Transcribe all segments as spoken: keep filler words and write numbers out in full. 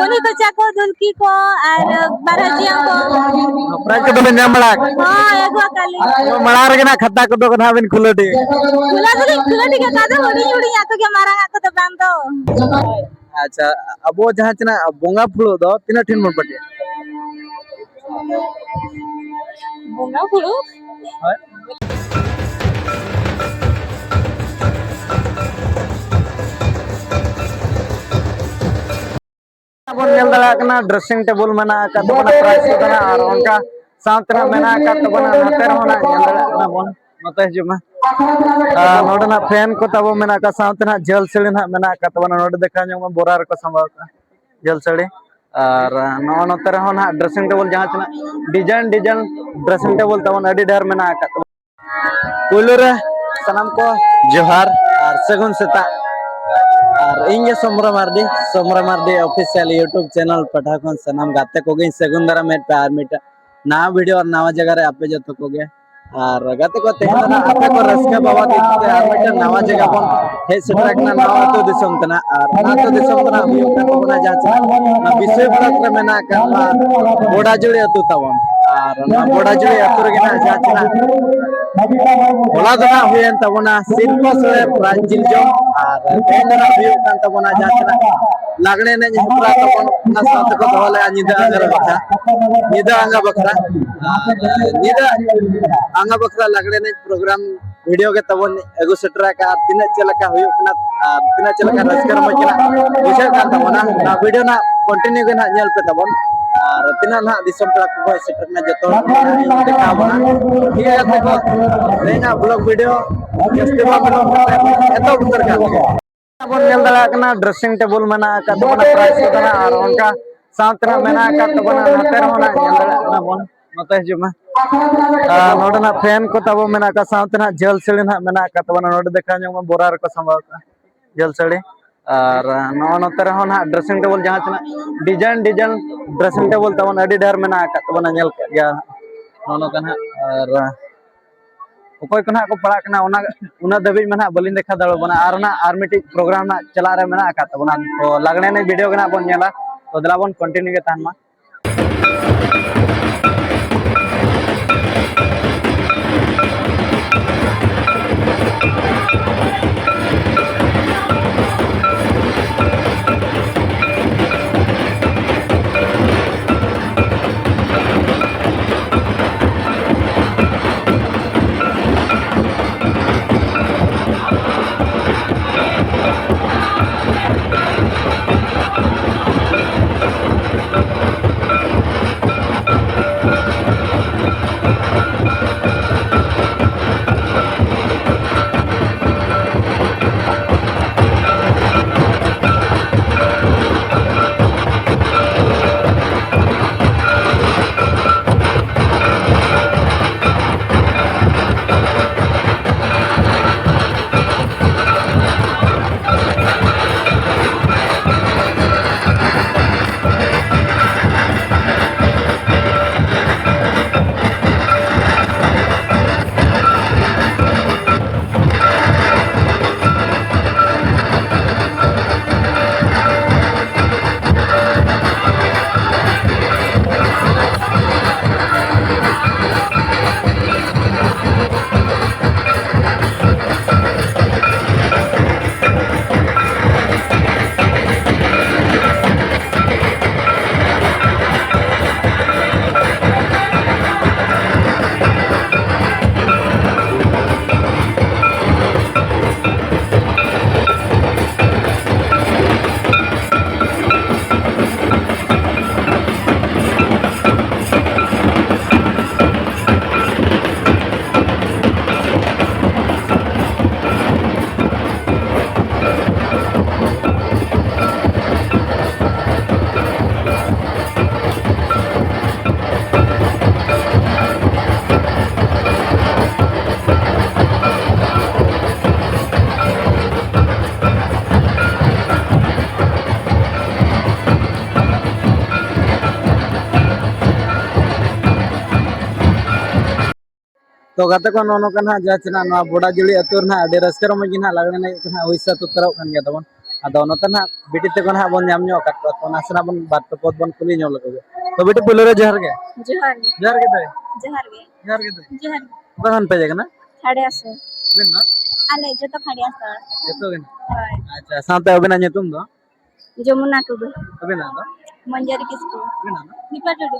ᱩᱱᱤ ᱠᱚᱪᱟ ᱠᱚ, ᱫᱩᱞᱠᱤ ᱠᱚ, ᱟᱨ ᱵᱟᱨᱦᱟᱡᱤᱭᱟᱹ ᱠᱚ᱾ ᱯᱨᱟᱭᱤᱡᱽ ᱠᱚᱫᱚ ᱵᱮᱱ ᱧᱟᱢ ᱵᱟᱲᱟ ᱟᱠᱟᱫᱟ? ᱦᱳᱭ, ᱟᱹᱜᱩ ᱟᱠᱟᱫ ᱞᱤᱧ᱾ ᱢᱟᱲᱟᱝ ᱨᱮᱜᱮ ᱱᱟᱜ ᱠᱷᱟᱛᱟ ᱠᱚᱫᱚ ᱱᱟᱦᱟᱜ ᱵᱮᱱ ᱠᱷᱩᱞᱟᱹᱣ ᱴᱷᱤᱠ? ᱠᱷᱩᱞᱟᱹᱣ ᱫᱚᱞᱤᱧ ᱠᱷᱩᱞᱟᱹᱣ ᱴᱷᱤᱠ ᱟᱠᱟᱫᱟ, ᱦᱩᱰᱤᱧ ᱦᱩᱰᱤᱧ ᱟᱜ ᱠᱚᱜᱮ, ᱢᱟᱨᱟᱝ ᱟᱜ ᱠᱚᱫᱚ ᱵᱟᱝ ᱫᱚ᱾ ᱟᱪᱪᱷᱟ, ᱟᱵᱚ ᱡᱟᱦᱟᱸ ᱛᱤᱱᱟᱹᱜ ᱵᱚᱸᱜᱟ ᱯᱷᱩᱲᱩᱜ ᱫᱚ ᱛᱤᱱᱟᱹᱜ ᱴᱷᱮᱱ ᱵᱚᱱ ᱯᱟᱹᱴᱤᱭᱟ? ᱵᱚᱸᱜᱟ ᱯᱷᱩᱲᱩᱜ? ᱦᱳᱭ᱾ ᱵᱚᱱ ᱧᱮᱞ ᱫᱟᱲᱮᱭᱟᱜ ᱠᱟᱱᱟ, dressing table ᱢᱮᱱᱟᱜ ᱟᱠᱟᱫ ᱛᱟᱵᱚᱱᱟ, prize ᱠᱚ ᱛᱟᱦᱮᱱᱟ, ᱟᱨ ᱚᱱᱠᱟ ᱥᱟᱶᱛᱮ ᱱᱟᱜ ᱢᱮᱱᱟᱜ ᱟᱠᱟᱫ ᱛᱟᱵᱚᱱᱟ, ᱱᱚᱛᱮ ᱨᱮᱦᱚᱸ ᱱᱟᱜ ᱧᱮᱞ ᱫᱟᱲᱮᱭᱟᱜ ᱠᱟᱱᱟ ᱵᱚᱱ, ᱱᱚᱛᱮ ᱦᱤᱡᱩᱜ ᱢᱮ᱾ ᱟᱨ ᱱᱚᱰᱮᱱᱟᱜ fan ᱠᱚ ᱛᱟᱵᱚ ᱢᱮᱱᱟᱜ ᱟᱠᱟᱫ, ᱥᱟᱶᱛᱮ ᱱᱟᱜ ᱡᱷᱟᱹᱞ ᱥᱟᱹᱲᱤ ᱱᱟᱜ ᱢᱮᱱᱟᱜ ᱟᱠᱟᱫ ᱛᱟᱵᱚᱱᱟ᱾ ᱱᱚᱰᱮ ᱫᱮᱠᱷᱟᱣ ᱧᱚᱜ ᱢᱮ, ᱵᱚᱨᱟ ᱨᱮᱠᱚ ᱥᱟᱢᱵᱟᱣ ᱠᱟᱜᱼᱟ ᱡᱷᱟᱹᱞ ᱥᱟᱹᱲᱤ᱾ ᱟᱨ ᱱᱚᱜᱼᱚ ᱱᱚᱛᱮ ᱨᱮᱦᱚᱸ ᱱᱟᱜ dressing table ᱡᱟᱦᱟᱸ ᱛᱤᱱᱟᱹᱜ design design dressing table ᱛᱟᱵᱚᱱ ᱟᱹᱰᱤ ᱰᱷᱮᱨ ᱢᱮᱱᱟᱜ ᱟᱠᱟᱫ ᱛᱟᱵᱚᱱᱟ᱾ ᱯᱩᱭᱞᱩ ᱨᱮ ᱥᱟᱱᱟᱢ ᱠᱚ ᱡᱚᱦᱟᱨ ᱟᱨ ᱥᱟᱹᱜᱩᱱ ᱥᱮᱛᱟᱜ᱾ ᱟᱨ ᱤᱧ ᱜᱮ ᱥᱚᱢᱨᱟ Mardi, ᱥᱚᱢᱨᱟ Mardi official YouTube channel ᱯᱟᱦᱴᱟ ᱠᱷᱚᱱ ᱥᱟᱱᱟᱢ ᱜᱟᱛᱮ ᱠᱚᱜᱮᱧ ᱥᱟᱹᱜᱩᱱ ᱫᱟᱨᱟᱢᱮᱫ ᱯᱮᱭᱟ ᱟᱨ ᱢᱤᱫᱴᱟᱝ ᱱᱟᱣᱟ video ᱟᱨ ᱱᱟᱣᱟ ᱡᱟᱭᱜᱟ ᱨᱮ ᱟᱯᱮ ᱡᱚᱛᱚ ᱠᱚᱜᱮ᱾ ᱟᱨ ᱜᱟᱛᱮ ᱠᱚ, ᱛᱮᱦᱮᱧ ᱫᱚ ᱱᱟᱜ ᱟᱯᱮ ᱠᱚ ᱨᱟᱹᱥᱠᱟᱹ ᱵᱟᱵᱚᱫ ᱤᱫᱤ ᱛᱮ ᱟᱨ ᱢᱤᱫᱴᱟᱝ ᱱᱟᱣᱟ ᱡᱟᱭᱜᱟ ᱵᱚᱱ ᱦᱮᱡ ᱥᱮᱴᱮᱨ ᱟᱠᱟᱱᱟ, ᱱᱟᱣᱟ ᱟᱹᱛᱩ ᱫᱤᱥᱚᱢ ᱛᱮ ᱱᱟᱜ᱾ ᱟᱨ ᱚᱱᱟ ᱟᱹᱛᱩ ᱫᱤᱥᱚᱢ ᱫᱚ ᱱᱟᱜ ᱦᱩᱭᱩᱜ ᱠᱟᱱ ᱛᱟᱵᱚᱱᱟ ᱡᱟᱦᱟᱸ ᱪᱮ ᱚᱱᱟ ᱵᱤᱥᱚᱭ block ᱨᱮ ᱢᱮᱱᱟᱜ ᱟᱠᱟᱫ ᱱᱚᱣᱟ ᱵᱚᱰᱟᱡᱩᱲᱤ ᱟᱹᱛᱩ ᱛᱟᱵᱚᱱ᱾ ᱟᱨ ᱱᱚᱣᱟ ᱵᱚᱰᱟᱡᱩᱲᱤ ᱟᱹᱛᱩ ᱨᱮᱜᱮ ᱱᱟᱜ ᱡᱟᱦᱟᱸ ᱪᱮ ᱱᱟᱜ ᱦᱚᱞᱟ ᱫᱚ ᱱᱟᱜ ᱦᱩᱭᱮᱱ ᱛᱟᱵᱚᱱᱟ ᱥᱤᱨᱯᱟᱹ ᱥᱚᱲᱮ prize ᱡᱤᱞ ᱡᱚᱢ, ᱟᱨ ᱛᱮᱦᱮᱧ ᱫᱚ ᱱᱟᱜ ᱦᱩᱭᱩᱜ ᱠᱟᱱ ᱛᱟᱵᱚᱱᱟ ᱡᱟᱦᱟᱸ ᱪᱮ ᱱᱟᱜ ᱞᱟᱜᱽᱲᱮ ᱮᱱᱮᱡ ᱦᱮᱯᱨᱟᱣ ᱛᱟᱵᱚᱱ, ᱚᱱᱟ ᱥᱟᱶᱛᱮ ᱠᱚ ᱫᱚᱦᱚ ᱞᱮᱫᱼᱟ ᱧᱤᱫᱟᱹ ᱟᱸᱜᱟ ᱵᱟᱠᱷᱨᱟ, ᱧᱤᱫᱟᱹ ᱟᱸᱜᱟ ᱵᱟᱠᱷᱨᱟ, ᱟᱨ ᱧᱤᱫᱟᱹ ᱟᱸᱜᱟ ᱵᱟᱠᱷᱨᱟ ᱞᱟᱜᱽᱲᱮ ᱮᱱᱮᱡ program video ᱜᱮ ᱛᱟᱵᱚᱱ ᱟᱹᱜᱩ ᱥᱮᱴᱮᱨ ᱟᱠᱟᱫᱼᱟ᱾ ᱟᱨ ᱛᱤᱱᱟᱹᱜ ᱪᱮᱫ ᱞᱮᱠᱟ ᱦᱩᱭᱩᱜ ᱠᱟᱱᱟ ᱟᱨ ᱛᱤᱱᱟᱹᱜ ᱪᱮᱫ ᱞᱮᱠᱟ ᱨᱟᱹᱥᱠᱟᱹ ᱨᱚᱢᱚᱡᱽ ᱠᱟᱱᱟ ᱵᱩᱡᱷᱟᱹᱜ ᱠᱟᱱ ᱛᱟᱵᱚᱱᱟ, ᱚᱱᱟ video ᱱᱟᱜ continue ᱜᱮ ᱱᱟᱜ ᱧᱮᱞ ᱯᱮ ᱛᱟᱵᱚᱱ᱾ ᱟᱨ ᱛᱤᱱᱟᱹᱜ ᱱᱟᱜ ᱫᱤᱥᱚᱢ ᱯᱮᱲᱟ ᱠᱚᱠᱚ ᱦᱮᱡ ᱥᱮᱴᱮᱨ ᱮᱱᱟ, ᱡᱚᱛᱚ ᱦᱚᱲ ᱠᱚ ᱱᱟᱜ ᱤᱧ ᱫᱮᱠᱷᱟᱣ ᱵᱚᱱᱟ᱾ ᱴᱷᱤᱠ ᱜᱮᱭᱟ ᱜᱟᱛᱮ ᱠᱚ, ᱛᱮᱦᱮᱧᱟᱜ vlog video ᱡᱟᱹᱥᱛᱤ ᱵᱟᱝ ᱵᱤᱞᱚᱢ ᱠᱟᱛᱮ ᱮᱛᱚᱦᱚᱵ ᱩᱛᱟᱹᱨ ᱠᱟᱜ ᱞᱮᱜᱮ᱾ ᱵᱚᱱ ᱧᱮᱞ ᱫᱟᱲᱮᱭᱟᱜ ᱠᱟᱱᱟ, dressing table ᱢᱮᱱᱟᱜ ᱟᱠᱟᱫ ᱛᱟᱵᱚᱱᱟ, prize ᱠᱚ ᱛᱟᱦᱮᱱᱟ, ᱟᱨ ᱚᱱᱠᱟ ᱥᱟᱶᱛᱮ ᱱᱟᱜ ᱢᱮᱱᱟᱜ ᱟᱠᱟᱫ ᱛᱟᱵᱚᱱᱟ, ᱱᱚᱛᱮ ᱨᱮᱦᱚᱸ ᱱᱟᱜ ᱧᱮᱞ ᱫᱟᱲᱮᱭᱟᱜ ᱠᱟᱱᱟ ᱵᱚᱱ, ᱱᱚᱛᱮ ᱦᱤᱡᱩᱜ ᱢᱮ᱾ ᱟᱨ ᱱᱚᱰᱮ ᱱᱟᱜ fan ᱠᱚ ᱛᱟᱵᱚ ᱢᱮᱱᱟᱜ ᱟᱠᱟᱫ, ᱥᱟᱶᱛᱮ ᱱᱟᱜ ᱡᱷᱟᱹᱞ ᱥᱟᱹᱲᱤ ᱱᱟᱜ ᱢᱮᱱᱟᱜ ᱟᱠᱟᱫ ᱛᱟᱵᱚᱱᱟ᱾ ᱱᱚᱰᱮ ᱫᱮᱠᱷᱟᱣ ᱧᱚᱜ ᱢᱮ, ᱵᱚᱨᱟ ᱨᱮᱠᱚ ᱥᱟᱢᱵᱟᱣ ᱠᱟᱜᱼᱟ ᱡᱷᱟᱹᱞ ᱥᱟᱹᱲᱤ᱾ ᱟᱨ ᱱᱚᱜᱼᱚ ᱱᱚᱛᱮ ᱨᱮᱦᱚᱸ ᱱᱟᱜ dressing table ᱡᱟᱦᱟᱸ ᱛᱤᱱᱟᱹᱜ design design dressing table ᱛᱟᱵᱚᱱ ᱟᱹᱰᱤ ᱰᱷᱮᱨ ᱢᱮᱱᱟᱜ ᱟᱠᱟᱫ ᱛᱟᱵᱚᱱᱟ, ᱧᱮᱞ ᱠᱮᱫ ᱜᱮᱭᱟ᱾ ᱱᱚᱜᱼᱚ ᱱᱚᱝᱠᱟ ᱱᱟᱜ, ᱟᱨ ᱚᱠᱚᱭ ᱠᱚ ᱱᱟᱦᱟᱜ ᱠᱚ ᱯᱟᱲᱟᱜ ᱠᱟᱱᱟ, ᱚᱱᱟ, ᱩᱱᱟᱹᱜ ᱫᱷᱟᱹᱵᱤᱡ ᱢᱟ ᱱᱟᱦᱟᱜ ᱵᱟᱹᱞᱤᱧ ᱫᱮᱠᱷᱟᱣ ᱫᱟᱲᱮᱭᱟᱵᱚᱱᱟ᱾ ᱟᱨ ᱱᱟᱦᱟᱜ ᱟᱨ ᱢᱤᱫᱴᱤᱡ program ᱱᱟᱦᱟᱜ ᱪᱟᱞᱟᱜ ᱨᱮ ᱢᱮᱱᱟᱜ ᱟᱠᱟᱫ ᱛᱟᱵᱚᱱᱟ᱾ ᱛᱚ, ᱞᱟᱜᱽᱲᱮ ᱮᱱᱮᱡ video ᱜᱮ ᱱᱟᱦᱟᱜ ᱵᱚᱱ ᱧᱮᱞᱟ᱾ ᱛᱚ ᱫᱮᱞᱟ ᱵᱚᱱ continue ᱜᱮ ᱛᱟᱦᱮᱱ ᱢᱟ᱾ ᱛᱚ ᱜᱟᱛᱮ ᱠᱚ, ᱱᱚᱜᱼᱚ ᱱᱚᱝᱠᱟ ᱱᱟᱦᱟᱜ ᱡᱟᱦᱟᱸ ᱪᱮ ᱱᱟᱦᱟᱜ ᱱᱚᱣᱟ ᱵᱚᱰᱟᱡᱩᱲᱤ ᱟᱹᱛᱩ ᱨᱮ ᱱᱟᱦᱟᱜ ᱟᱹᱰᱤ ᱨᱟᱹᱥᱠᱟᱹ ᱨᱚᱢᱚᱡᱽ ᱜᱮ ᱱᱟᱦᱟᱜ ᱞᱟᱜᱽᱲᱮ ᱮᱱᱮᱡ ᱠᱚ ᱱᱟᱦᱟᱜ ᱦᱩᱭ ᱥᱟᱹᱛ ᱩᱛᱟᱹᱨᱚᱜ ᱠᱟᱱ ᱜᱮᱭᱟ ᱛᱟᱵᱚᱱ᱾ ᱟᱫᱚ ᱱᱚᱛᱮ ᱱᱟᱦᱟᱜ ᱵᱤᱴᱤ ᱛᱟᱠᱚ ᱱᱟᱦᱟᱜ ᱵᱚᱱ ᱧᱟᱢ ᱧᱚᱜ ᱟᱠᱟᱫ ᱠᱚᱣᱟ, ᱛᱚ ᱱᱟᱥᱮᱱᱟᱜ ᱵᱚᱱ ᱵᱟᱨ ᱯᱮ ᱯᱚᱫ ᱵᱚᱱ ᱠᱩᱞᱤ ᱧᱚᱜ ᱞᱮᱠᱚ ᱜᱮ᱾ ᱛᱚ ᱵᱤᱴᱤ, ᱯᱳᱭᱞᱳ ᱨᱮ ᱡᱚᱦᱟᱨ ᱜᱮ᱾ ᱡᱚᱦᱟᱨ ᱜᱮ᱾ ᱡᱚᱦᱟᱨ ᱜᱮ ᱫᱟᱹᱭ᱾ ᱡᱚᱦᱟᱨ ᱜᱮ ᱫᱟᱹᱭ᱾ ᱡᱚᱦᱟᱨ ᱜᱮ᱾ ᱚᱠᱟ ᱠᱷᱚᱱ ᱯᱮ ᱦᱮᱡ ᱟᱠᱟᱱᱟ? ᱠᱷᱟᱲᱭᱟᱥᱳᱞ᱾ ᱟᱵᱮᱱ ᱫᱚ? ᱟᱞᱮ ᱡᱚᱛᱚ ᱠᱷᱟᱲᱭᱟᱥᱳᱞ᱾ ᱡᱚᱛᱚ ᱜᱮ? ᱦᱳᱭ᱾ ᱟᱪᱪᱷᱟ, ᱥᱟᱶᱛᱮ ᱟᱵᱮᱱᱟᱜ ᱧᱩᱛᱩᱢ ᱫᱚ? ᱡᱚᱢᱩᱱᱟ ᱴᱩᱰᱩ᱾ ᱟᱵᱮᱱᱟᱜ ᱫᱚ? ᱢᱚᱧᱡᱟᱨᱤ ᱠᱤᱥᱠᱩ᱾ ᱟᱵᱮᱱᱟᱜ ᱫᱚ? ᱫᱤᱯᱟ ᱴᱩᱰᱩ᱾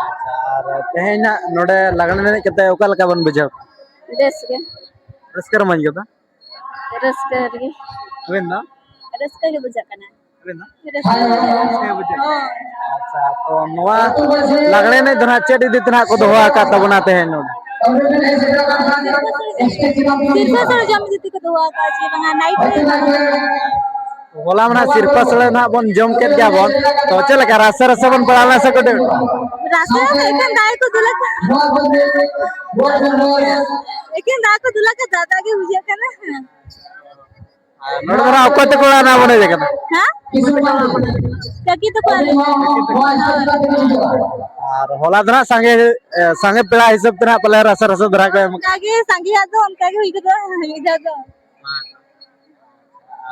ᱟᱪᱪᱷᱟ, ᱟᱨ ᱛᱮᱦᱮᱧ ᱱᱟᱜ ᱱᱚᱰᱮ ᱞᱟᱜᱽᱬᱮ ᱮᱱᱮᱡ ᱠᱟᱛᱮ ᱚᱠᱟ ᱞᱮᱠᱟ ᱵᱮᱱ ᱵᱩᱡᱷᱟᱹᱣ? ᱵᱮᱥ ᱜᱮ᱾ ᱨᱟᱹᱥᱠᱟᱹ ᱨᱚᱢᱚᱡᱽ ᱜᱮ ᱛᱚ? ᱨᱟᱹᱥᱠᱟᱹ ᱨᱮᱜᱮ᱾ ᱟᱵᱮᱱ ᱫᱚ? ᱨᱟᱹᱥᱠᱟᱹ ᱜᱮ ᱵᱩᱡᱷᱟᱹᱜ ᱠᱟᱱᱟ᱾ ᱟᱵᱮᱱ ᱫᱚ? ᱨᱟᱹᱥᱠᱟᱹ ᱜᱮ ᱵᱩᱡᱷᱟᱹᱜ ᱠᱟᱱᱟ᱾ ᱦᱳᱭ᱾ ᱟᱪᱪᱷᱟ, ᱛᱚ ᱱᱚᱣᱟ ᱞᱟᱜᱽᱬᱮ ᱮᱱᱮᱡ ᱫᱚ ᱱᱟᱦᱟᱜ ᱪᱮᱫ ᱤᱫᱤ ᱛᱮ ᱱᱟᱦᱟᱜ ᱠᱚ ᱫᱚᱦᱚ ᱟᱠᱟᱫ ᱛᱟᱵᱚᱱᱟ ᱛᱮᱦᱮᱧ ᱱᱚᱰᱮ? ᱥᱤᱨᱯᱟᱹ ᱥᱤᱨᱯᱟᱹ ᱥᱚᱨᱡᱚᱢ ᱤᱫᱤ ᱛᱮᱠᱚ ᱫᱚᱦᱚ ᱟᱠᱟᱫᱼᱟ, ᱡᱮ ᱵᱟᱝᱟ ᱱᱟᱭᱤᱴ ᱨᱮ᱾ ᱦᱚᱞᱟ ᱢᱟ ᱱᱟᱦᱟᱜ ᱥᱤᱨᱯᱟᱹ ᱥᱳᱲᱮ ᱱᱟᱦᱟᱜ ᱵᱚᱱ ᱡᱚᱢ ᱠᱮᱫ ᱜᱮᱭᱟ ᱵᱚᱱ, ᱛᱚ ᱪᱮᱫ ᱞᱮᱠᱟ ᱨᱟᱥᱮ ᱨᱟᱥᱮ ᱵᱚᱱ ᱯᱟᱲᱟᱣ ᱞᱮᱱᱟ ᱥᱮ ᱠᱟᱹᱴᱤᱡ? ᱨᱟᱥᱮ ᱫᱚ ᱮᱠᱮᱱ ᱫᱟᱜ ᱜᱮᱠᱚ ᱫᱩᱞ ᱟᱠᱟᱫ᱾ ᱮᱠᱮᱱ ᱫᱟᱜ ᱠᱚ ᱫᱩᱞ ᱟᱠᱟᱫ, ᱫᱟᱜ ᱫᱟᱜ ᱜᱮ ᱵᱩᱡᱷᱟᱹᱜ ᱠᱟᱱᱟ᱾ ᱟᱨ ᱱᱚᱰᱮ ᱫᱚ ᱱᱟᱦᱟᱜ ᱚᱠᱚᱭ ᱛᱟᱠᱚ ᱚᱲᱟᱜ ᱱᱟᱦᱟᱜ ᱵᱚᱱ ᱦᱮᱡ ᱟᱠᱟᱱᱟ? ᱦᱮᱸ? ᱠᱟᱹᱠᱤ ᱛᱟᱠᱚ ᱟᱞᱮ᱾ ᱟᱨ ᱦᱚᱞᱟ ᱫᱚ ᱱᱟᱦᱟᱜ ᱥᱟᱸᱜᱮ, ᱮ, ᱥᱟᱸᱜᱮ ᱯᱮᱲᱟ ᱦᱤᱥᱟᱹᱵ ᱛᱮ ᱱᱟᱦᱟᱜ ᱯᱟᱞᱮ ᱨᱟᱥᱮ ᱨᱟᱥᱮ ᱫᱷᱟᱨᱟ ᱠᱚ ᱮᱢ ᱟᱠᱟᱫ᱾ ᱚᱱᱠᱟ ᱜᱮ ᱥᱟᱸᱜᱮᱭᱟᱜ ᱫᱚ ᱚᱱᱠᱟ ᱜᱮ ᱦᱩᱭ ᱜᱚᱫᱚᱜᱼᱟ ᱢᱤᱫ ᱫᱷᱟᱣ ᱫᱚ᱾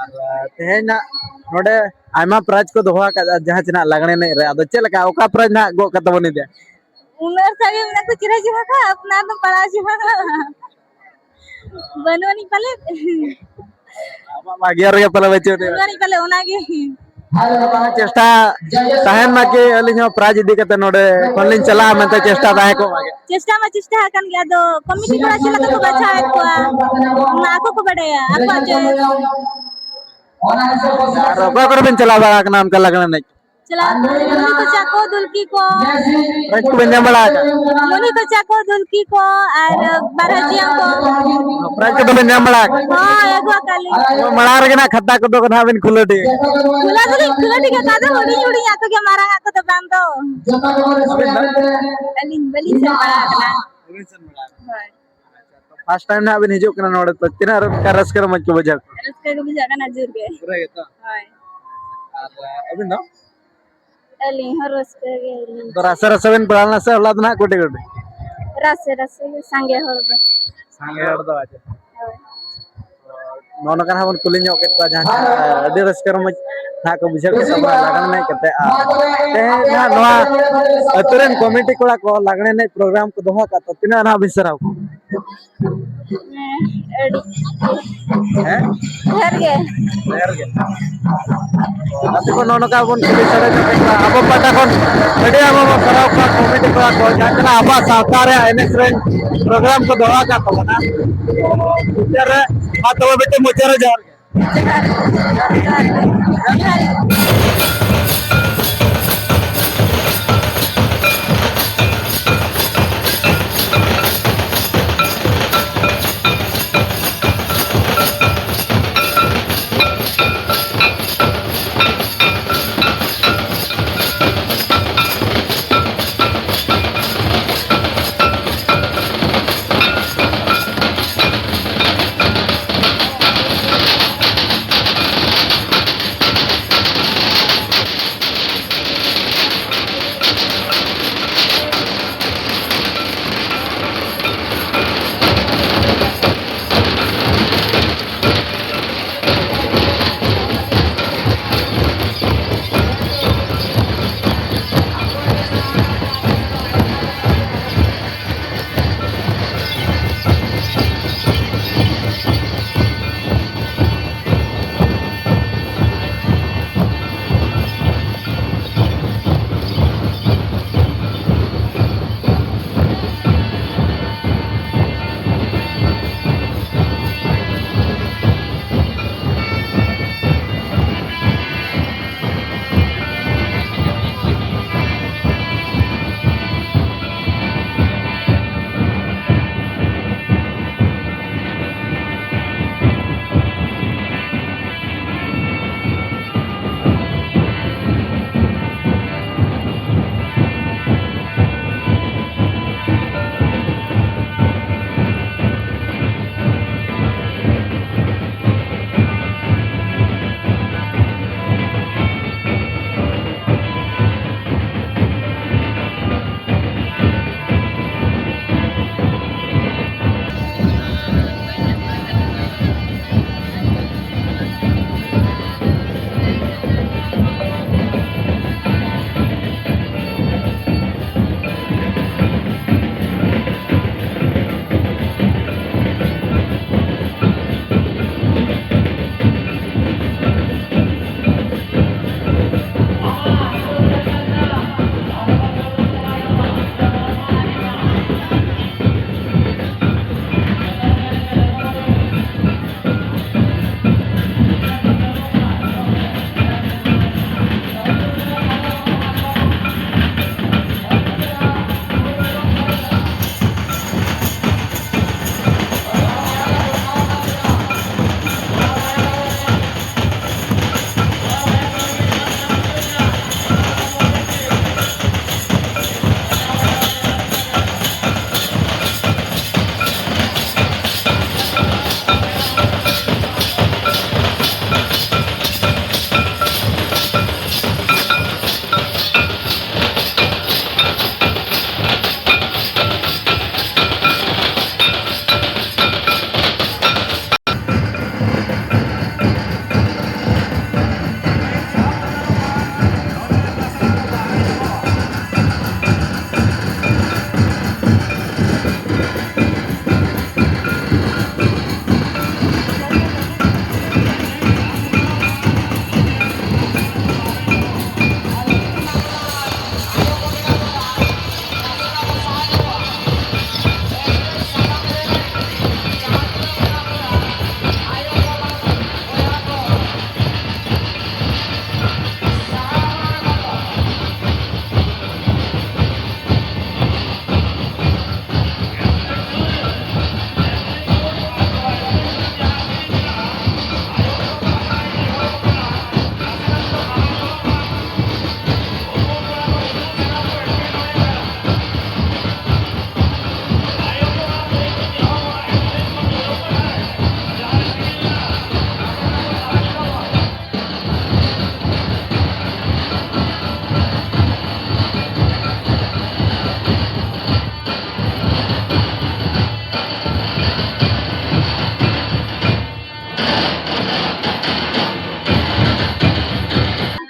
ᱟᱨ, ᱮ, ᱛᱮᱦᱮᱧ ᱱᱟᱦᱟᱜ ᱱᱚᱰᱮ ᱟᱭᱢᱟ ᱯᱨᱟᱭᱤᱡᱽ ᱠᱚ ᱫᱚᱦᱚ ᱟᱠᱟᱫᱼᱟ, ᱡᱟᱦᱟᱸ ᱪᱮ ᱱᱟᱦᱟᱜ ᱞᱟᱜᱽᱬᱮ ᱮᱱᱮᱡ ᱨᱮ᱾ ᱟᱫᱚ ᱪᱮᱫ ᱞᱮᱠᱟ, ᱚᱠᱟ ᱯᱨᱟᱭᱤᱡᱽ ᱱᱟᱦᱟᱜ ᱜᱚᱜ ᱠᱟᱛᱮ ᱵᱚᱱ ᱤᱫᱤᱭᱟ? ᱩᱱᱟᱹᱜ ᱥᱟᱸᱜᱮ ᱢᱮᱱᱟᱜ ᱠᱚ, ᱪᱮᱦᱨᱟ ᱪᱮᱦᱨᱟ ᱠᱚ, ᱟᱯᱱᱟᱨ ᱫᱚ ᱯᱟᱲᱟᱣ ᱪᱮᱦᱨᱟ᱾ ᱵᱟᱹᱱᱩᱜ ᱟᱹᱱᱤᱡ ᱯᱟᱞᱮᱫ᱾ ᱟᱢᱟᱜ ᱢᱟ ᱜᱮᱭᱟᱨ ᱜᱮ ᱯᱟᱞᱮ ᱵᱟᱹᱪᱩᱜ ᱟᱹᱱᱤᱡ᱾ ᱵᱟᱹᱱᱩᱜ ᱟᱹᱱᱤᱡ ᱯᱟᱞᱮ, ᱚᱱᱟᱜᱮ᱾ ᱪᱮᱥᱴᱟ ᱛᱟᱦᱮᱱ ᱢᱟ ᱠᱤ ᱟᱹᱞᱤᱧ ᱦᱚᱸ ᱯᱨᱟᱭᱤᱡᱽ ᱤᱫᱤ ᱠᱟᱛᱮ ᱱᱚᱰᱮ ᱠᱷᱚᱱ ᱞᱤᱧ ᱪᱟᱞᱟᱜᱼᱟ ᱢᱮᱱᱛᱮ ᱪᱮᱥᱴᱟ ᱛᱟᱦᱮᱸ ᱠᱚᱜ ᱢᱟ ᱜᱮ᱾ ᱪᱮᱥᱴᱟ ᱢᱟ ᱪᱮᱥᱴᱟ ᱟᱠᱟᱱ ᱜᱮ, ᱟᱫᱚ ᱠᱚᱢᱤᱴᱤ ᱠᱚᱲᱟ ᱪᱮᱫ ᱞᱮᱠᱟ ᱠᱚ ᱵᱟᱪᱷᱟᱣᱮᱫ ᱠᱚᱣᱟ, ᱚᱱᱟ ᱟᱠᱚ ᱠᱚ ᱵᱟᱰᱟᱭᱟ, ᱟᱠᱚᱣᱟᱜ ᱪᱚᱭᱮᱥ᱾ ᱟᱨ ᱚᱠᱟ ᱠᱚᱨᱮ ᱵᱮᱱ ᱪᱟᱞᱟᱣ ᱵᱟᱲᱟ ᱟᱠᱟᱱᱟ ᱚᱱᱠᱟ ᱞᱟᱜᱽᱬᱮ ᱮᱱᱮᱡ? ᱪᱟᱞᱟᱣ ᱟᱠᱟᱱᱟ ᱢᱩᱱᱤ ᱠᱚᱪᱟ ᱠᱚ, ᱫᱩᱞᱠᱤ ᱠᱚ᱾ ᱯᱨᱟᱭᱤᱡᱽ ᱠᱚᱵᱮᱱ ᱧᱟᱢ ᱵᱟᱲᱟ ᱟᱠᱟᱫ? ᱢᱩᱱᱤ ᱠᱚᱪᱟ ᱠᱚ, ᱫᱩᱞᱠᱤ ᱠᱚ, ᱟᱨ ᱵᱟᱨᱦᱟᱡᱤᱭᱟᱹ ᱠᱚ᱾ ᱯᱨᱟᱭᱤᱡᱽ ᱠᱚᱫᱚ ᱵᱮᱱ ᱧᱟᱢ ᱵᱟᱲᱟ ᱟᱠᱟᱫ? ᱦᱳᱭ, ᱟᱹᱜᱩ ᱟᱠᱟᱫ ᱞᱤᱧ᱾ ᱢᱟᱲᱟᱝ ᱨᱮᱜᱮ ᱱᱟᱦᱟᱜ ᱠᱷᱟᱛᱟ ᱠᱚᱫᱚ ᱱᱟᱦᱟᱜ ᱵᱮᱱ ᱠᱷᱩᱞᱟᱹᱴᱤ? ᱠᱷᱩᱞᱟᱹ ᱫᱚᱞᱤᱧ ᱠᱷᱩᱞᱟᱹᱴᱤ ᱜᱮ, ᱚᱠᱟ ᱫᱚ ᱦᱩᱰᱤᱧ ᱦᱩᱰᱤᱧ ᱟᱜ ᱠᱚᱜᱮ, ᱢᱟᱨᱟᱝ ᱟᱜ ᱠᱚᱫᱚ ᱵᱟᱝ ᱫᱚ᱾ ᱟᱹᱵᱤᱱ ᱫᱚ? ᱟᱹᱞᱤᱧ ᱵᱟᱹᱞᱤᱧ ᱥᱮᱱ ᱵᱟᱲᱟ ᱟᱠᱟᱱᱟ᱾ ᱵᱟᱹᱵᱤᱱ ᱥᱮᱱ ᱵᱟᱲᱟ ᱟᱠᱟᱱᱟ? ᱦᱳᱭ᱾ ᱟᱪᱪᱷᱟ, ᱛᱚ first time ᱱᱟᱦᱟᱜ ᱵᱤᱱ ᱦᱤᱡᱩᱜ ᱠᱟᱱᱟ ᱱᱚᱰᱮ, ᱛᱚ ᱛᱤᱱᱟᱹᱜ ᱨᱟᱹᱥᱠᱟᱹ ᱨᱚᱢᱚᱡᱽ ᱠᱚ ᱵᱩᱡᱷᱟᱹᱣ ᱠᱮᱫᱟ? ᱨᱟᱹᱥᱠᱟᱹ ᱜᱮ ᱵᱩᱡᱷᱟᱹᱜ ᱠᱟᱱᱟ ᱡᱳᱨ ᱜᱮ᱾ ᱯᱩᱨᱟᱹ ᱜᱮᱛᱚ? ᱦᱳᱭ᱾ ᱟᱨ ᱟᱹᱵᱤᱱ ᱫᱚ? ᱟᱹᱞᱤᱧ ᱦᱚᱸ ᱨᱟᱹᱥᱠᱟᱹ ᱜᱮ᱾ ᱟᱫᱚ ᱨᱟᱥᱮ ᱨᱟᱥᱮ ᱵᱤᱱ ᱯᱟᱲᱟᱣ ᱞᱮᱱᱟ ᱥᱮ ᱦᱚᱞᱟ ᱫᱚ ᱱᱟᱦᱟᱜ ᱠᱩᱴᱤ ᱠᱩᱴᱤ? ᱨᱟᱥᱮ ᱨᱟᱥᱮ ᱜᱮ, ᱥᱟᱸᱜᱮ ᱦᱚᱲ ᱫᱚ᱾ ᱥᱟᱸᱜᱮ ᱦᱚᱲ ᱫᱚ, ᱟᱪᱪᱷᱟ᱾ ᱦᱳᱭ᱾ ᱱᱚᱜᱼᱚ ᱱᱚᱝᱠᱟ ᱦᱟᱸᱜ ᱵᱚᱱ ᱠᱩᱞᱤ ᱧᱚᱜ ᱠᱮᱫ ᱠᱚᱣᱟ, ᱡᱟᱦᱟᱸ ᱟᱹᱰᱤ ᱨᱟᱹᱥᱠᱟᱹ ᱨᱚᱢᱚᱡᱽ ᱱᱟᱦᱟᱜ ᱠᱚ ᱵᱩᱡᱷᱟᱹᱣ ᱠᱮᱫ ᱛᱟᱵᱚᱱᱟ ᱞᱟᱜᱽᱬᱮ ᱮᱱᱮᱡ ᱠᱟᱛᱮ᱾ ᱟᱨ ᱛᱮᱦᱮᱧ ᱱᱟᱦᱟᱜ ᱱᱚᱣᱟ ᱟᱹᱛᱩ ᱨᱮᱱ ᱠᱚᱢᱤᱴᱤ ᱠᱚᱲᱟ ᱠᱚ ᱞᱟᱜᱽᱬᱮ ᱮᱱᱮᱡ ᱯᱨᱳᱜᱨᱟᱢ ᱠᱚ ᱫᱚᱦᱚ ᱟᱠᱟᱫ, ᱛᱚ ᱛᱤᱱᱟᱹᱜ ᱱᱟᱦᱟᱜ ᱵᱤᱱ ᱥᱟᱨᱦᱟᱣ ᱠᱚᱣᱟ? ᱦᱮᱸ, ᱟᱹᱰᱤ ᱦᱮᱸ? ᱰᱷᱮᱨ ᱜᱮ᱾ ᱰᱷᱮᱨ ᱜᱮ᱾ ᱟᱯᱮ ᱠᱚ ᱱᱚᱜᱼᱚ ᱱᱚᱝᱠᱟ ᱵᱚᱱ ᱠᱩᱞᱤ ᱥᱟᱰᱮ ᱧᱚᱜ ᱠᱮᱫ ᱠᱚᱣᱟ᱾ ᱟᱵᱚ ᱯᱟᱦᱴᱟ ᱠᱷᱚᱱ ᱟᱹᱰᱤ ᱟᱭᱢᱟ ᱵᱚᱱ ᱥᱟᱨᱦᱟᱣ ᱠᱚᱣᱟ ᱠᱚᱢᱤᱴᱤ ᱠᱚᱲᱟ ᱠᱚ, ᱡᱟᱦᱟᱸ ᱛᱤᱱᱟᱹᱜ ᱟᱵᱚᱣᱟᱜ ᱥᱟᱶᱛᱟ ᱨᱮᱭᱟᱜ ᱮᱱᱮᱡ ᱥᱮᱨᱮᱧ ᱯᱨᱳᱜᱨᱟᱢ ᱠᱚ ᱫᱚᱦᱚ ᱟᱠᱟᱫ ᱛᱟᱵᱚᱱᱟ᱾ ᱢᱩᱪᱟᱹᱫ ᱨᱮ ᱢᱟ ᱛᱚᱵᱮ ᱢᱤᱫᱴᱮᱱ ᱢᱩᱪᱟᱹᱫ ᱨᱮ ᱡᱚᱦᱟᱨ ᱜᱮ᱾ ᱡᱚᱦᱟᱨ ᱜᱮ᱾ ᱡᱚᱦᱟᱨ ᱜᱮ᱾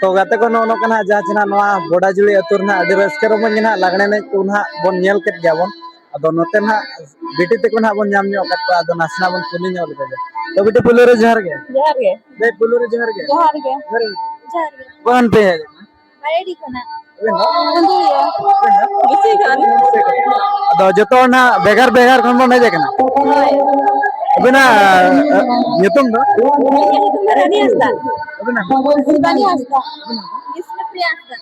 ᱛᱚ ᱜᱟᱛᱮ ᱠᱚ, ᱱᱚᱜᱼᱚ ᱱᱚᱝᱠᱟ ᱱᱟᱦᱟᱜ ᱡᱟᱦᱟᱸ ᱪᱮ ᱱᱟᱦᱟᱜ ᱱᱚᱣᱟ ᱵᱚᱰᱟᱡᱩᱲᱤ ᱟᱹᱛᱩ ᱨᱮ ᱱᱟᱦᱟᱜ ᱟᱹᱰᱤ ᱨᱟᱹᱥᱠᱟᱹ ᱨᱚᱢᱚᱡᱽ ᱜᱮ ᱱᱟᱦᱟᱜ ᱞᱟᱜᱽᱬᱮ ᱮᱱᱮᱡ ᱠᱚ ᱱᱟᱦᱟᱜ ᱵᱚᱱ ᱧᱮᱞ ᱠᱮᱫ ᱜᱮᱭᱟ ᱵᱚᱱ᱾ ᱟᱫᱚ ᱱᱚᱛᱮ ᱱᱟᱦᱟᱜ ᱵᱤᱴᱤ ᱛᱟᱠᱚ ᱱᱟᱦᱟᱜ ᱵᱚᱱ ᱧᱟᱢ ᱧᱚᱜ ᱟᱠᱟᱫ ᱠᱚᱣᱟ, ᱟᱫᱚ ᱱᱟᱥᱮᱱᱟᱜ ᱵᱚᱱ ᱠᱩᱞᱤ ᱧᱚᱜ ᱞᱮᱠᱚ ᱜᱮ᱾ ᱛᱚ ᱵᱤᱴᱤ, ᱯᱩᱭᱞᱩ ᱨᱮ ᱡᱚᱦᱟᱨ ᱜᱮ᱾ ᱡᱚᱦᱟᱨ ᱜᱮ᱾ ᱫᱟᱹᱭ, ᱯᱩᱭᱞᱩ ᱨᱮ ᱡᱚᱦᱟᱨ ᱜᱮ᱾ ᱡᱚᱦᱟᱨ ᱜᱮ᱾ ᱡᱚᱦᱟᱨ ᱜᱮ᱾ ᱡᱚᱦᱟᱨ ᱜᱮ᱾ ᱡᱚᱦᱟᱨ ᱜᱮ᱾ ᱚᱠᱟ ᱠᱷᱚᱱ ᱯᱮ ᱦᱮᱡ ᱟᱠᱟᱱᱟ? ᱵᱟᱨᱮᱰᱤ ᱠᱷᱚᱱᱟᱜ᱾ ᱟᱵᱮᱱ ᱫᱚ? ᱠᱩᱸᱫᱩᱲᱤᱭᱟᱹ᱾ ᱟᱵᱮᱱ ᱫᱚ? ᱵᱮᱥᱤ ᱜᱟᱱ᱾ ᱟᱫᱚ ᱡᱚᱛᱚ ᱦᱚᱲ ᱱᱟᱦᱟᱜ ᱵᱷᱮᱜᱟᱨ ᱵᱷᱮᱜᱟᱨ ᱠᱷᱚᱱ ᱵᱚᱱ ᱦᱮᱡ ᱟᱠᱟᱱᱟ᱾ ᱦᱳᱭ᱾ ᱟᱵᱤᱱᱟᱜ, ᱮ, ᱧᱩᱛᱩᱢ ᱫᱚ? ᱤᱧᱟᱹᱜ ᱧᱩᱛᱩᱢ ᱫᱚ ᱨᱟᱱᱤ ᱦᱟᱸᱥᱫᱟ᱾ ᱟᱵᱤᱱᱟᱜ? ᱥᱤᱵᱟᱱᱤ ᱦᱟᱸᱥᱫᱟ᱾ ᱵᱤᱥᱱᱩᱯᱨᱤᱭᱟ ᱦᱟᱸᱥᱫᱟ᱾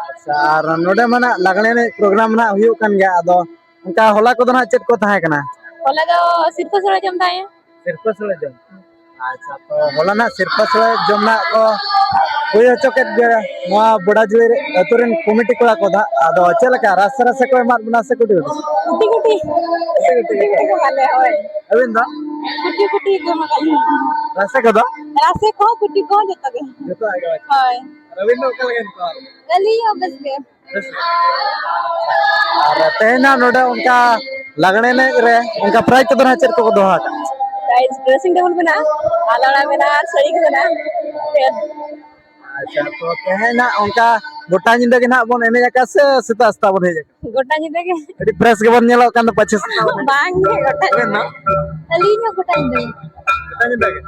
ᱟᱪᱪᱷᱟ, ᱟᱨ ᱱᱚᱰᱮ ᱢᱟ ᱱᱟᱜ ᱞᱟᱜᱽᱬᱮ ᱮᱱᱮᱡ ᱯᱨᱳᱜᱨᱟᱢ ᱱᱟᱜ ᱦᱩᱭᱩᱜ ᱠᱟᱱ ᱜᱮᱭᱟ, ᱟᱫᱚ ᱚᱱᱠᱟ ᱦᱚᱞᱟ ᱠᱚᱫᱚ ᱱᱟᱜ ᱪᱮᱫ ᱠᱚ ᱛᱟᱦᱮᱸ ᱠᱟᱱᱟ? ᱦᱚᱞᱟ ᱫᱚ ᱥᱤᱨᱯᱟᱹ ᱥᱚᱲᱮ ᱡᱚᱢ ᱛᱟᱦᱮᱸ᱾ ᱥᱤᱨᱯᱟᱹ ᱥᱚᱲᱮ ᱡᱚᱢ᱾ ᱟᱪᱪᱷᱟ, ᱛᱚ ᱦᱚᱞᱟᱱᱟᱜ ᱥᱤᱨᱯᱟᱹ ᱥᱚᱲᱮ ᱡᱚᱢ ᱱᱟᱜ ᱠᱚ ᱦᱩᱭ ᱦᱚᱪᱚ ᱠᱮᱫ ᱜᱮ ᱱᱚᱣᱟ ᱵᱚᱰᱟᱡᱩᱲᱤ ᱨᱮ ᱟᱹᱛᱩ ᱨᱮᱱ ᱠᱚᱢᱤᱴᱤ ᱠᱚᱲᱟ ᱠᱚ ᱫᱚ ᱦᱟᱸᱜ᱾ ᱟᱫᱚ ᱪᱮᱫ ᱞᱮᱠᱟ ᱨᱟᱥᱮ ᱨᱟᱥᱮ ᱠᱚ ᱮᱢᱟᱫ ᱵᱚᱱᱟ ᱥᱮ ᱠᱩᱴᱤ ᱠᱩᱴᱤ? ᱠᱩᱴᱤ ᱠᱩᱴᱤ᱾ ᱠᱩᱴᱤ ᱠᱩᱴᱤ᱾ ᱠᱩᱴᱤ ᱠᱩᱴᱤ ᱠᱚ ᱮᱢᱟᱞᱮ, ᱦᱳᱭ᱾ ᱟᱹᱵᱤᱱ ᱫᱚ? ᱨᱟᱥᱮ ᱠᱚᱫᱚ? ᱨᱟᱥᱮ ᱠᱚᱦᱚᱸ ᱠᱩᱴᱤ ᱠᱚᱦᱚᱸ ᱡᱚᱛᱚ ᱜᱮ᱾ ᱡᱚᱛᱚᱣᱟᱜ ᱜᱮ? ᱦᱳᱭ᱾ ᱟᱹᱵᱤᱱ ᱫᱚ ᱚᱠᱟ ᱞᱮᱠᱟ ᱵᱤᱱ ᱟᱹᱭᱠᱟᱹᱣᱟ? ᱟᱹᱞᱤᱧ ᱦᱚᱸ ᱵᱮᱥ ᱜᱮ᱾ ᱟᱨ ᱛᱮᱦᱮᱧ ᱱᱟᱜ ᱱᱚᱰᱮ ᱚᱱᱠᱟ ᱞᱟᱜᱽᱬᱮ ᱮᱱᱮᱡ ᱨᱮ ᱚᱱᱠᱟ prize ᱠᱚᱫᱚ ᱱᱟᱜ ᱪᱮᱫ ᱠᱚᱠᱚ ᱫᱚᱦᱚ ᱟᱠᱟᱫᱼᱟ? Prize dressing table ᱢᱮᱱᱟᱜᱼᱟ, ᱟᱞᱟᱲᱟ ᱢᱮᱱᱟᱜᱼᱟ, ᱥᱟᱹᱲᱤ ᱠᱚ ᱢᱮᱱᱟᱜᱼᱟ᱾ ᱟᱪᱪᱷᱟ, ᱛᱚ ᱛᱮᱦᱮᱧ ᱱᱟᱜ ᱚᱱᱠᱟ ᱜᱚᱴᱟ ᱧᱤᱫᱟᱹ ᱜᱮ ᱱᱟᱜ ᱵᱚᱱ ᱮᱱᱮᱡ ᱟᱠᱟᱫ ᱥᱮ ᱥᱮᱛᱟᱜ ᱥᱮᱛᱟᱜ ᱵᱚᱱ ᱦᱮᱡ ᱟᱠᱟᱱᱟ? ᱜᱚᱴᱟ ᱧᱤᱫᱟᱹ ᱜᱮ᱾ ᱟᱹᱰᱤ fresh ᱜᱮᱵᱚᱱ ᱧᱮᱞᱚᱜ ᱠᱟᱱ ᱫᱚ ᱯᱟᱪᱷᱮ ᱥᱮᱛᱟᱜ ᱵᱚᱱ ᱦᱮᱡ ᱟᱠᱟᱱᱟ᱾ ᱵᱟᱝ ᱜᱮ, ᱜᱚᱴᱟ ᱧᱤᱫᱟᱹ᱾ ᱟᱹᱞᱤᱧ ᱦᱚᱸ ᱜᱚᱴᱟ ᱧᱤᱫᱟᱹ ᱜᱮ᱾ ᱜᱚᱴᱟ ᱧᱤᱫᱟᱹ ᱜᱮ?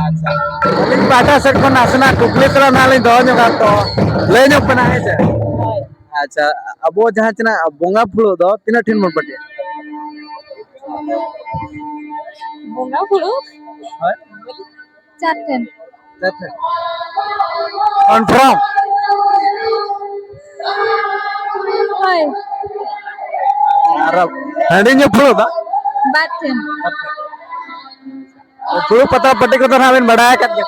ᱟᱪᱪᱷᱟ, ᱟᱹᱞᱤᱧ ᱯᱟᱦᱴᱟ ᱥᱮᱫ ᱠᱷᱚᱱ ᱱᱟᱥᱮᱱᱟᱜ ᱠᱩᱠᱞᱤ ᱛᱮᱞᱟ ᱱᱟᱜ ᱞᱤᱧ ᱫᱚᱦᱚ ᱧᱚᱜᱟ, ᱛᱚ ᱞᱟᱹᱭ ᱧᱚᱜ ᱵᱮᱱᱟ, ᱦᱮᱸ ᱥᱮ? ᱦᱳᱭ᱾ ᱟᱪᱪᱷᱟ, ᱟᱵᱚ ᱡᱟᱦᱟᱸ ᱛᱤᱱᱟᱹᱜ ᱵᱚᱸᱜᱟ ᱯᱷᱩᱲᱩᱜ ᱫᱚ ᱛᱤᱱᱟᱹᱜ ᱴᱷᱮᱱ ᱵᱚᱱ ᱯᱟᱹᱴᱤᱭᱟ? ᱵᱚᱸᱜᱟ ᱯᱷᱩᱲᱩᱜ? ᱦᱳᱭ᱾ ᱪᱟᱨ ᱴᱷᱮᱱ᱾ ᱪᱟᱨ ᱴᱷᱮᱱ᱾ Confirm? ᱦᱳᱭ᱾ ᱟᱨ ᱦᱟᱺᱰᱤ ᱧᱩ ᱯᱷᱩᱲᱩᱜ ᱫᱚ? ᱵᱟᱨ ᱴᱷᱮᱱ᱾ ᱯᱷᱩᱲᱩᱜ ᱯᱟᱛᱲᱟ ᱯᱟᱹᱴᱤ ᱠᱚᱫᱚ ᱱᱟᱜ ᱵᱮᱱ ᱵᱟᱲᱟᱭ ᱟᱠᱟᱫ ᱜᱮᱭᱟ?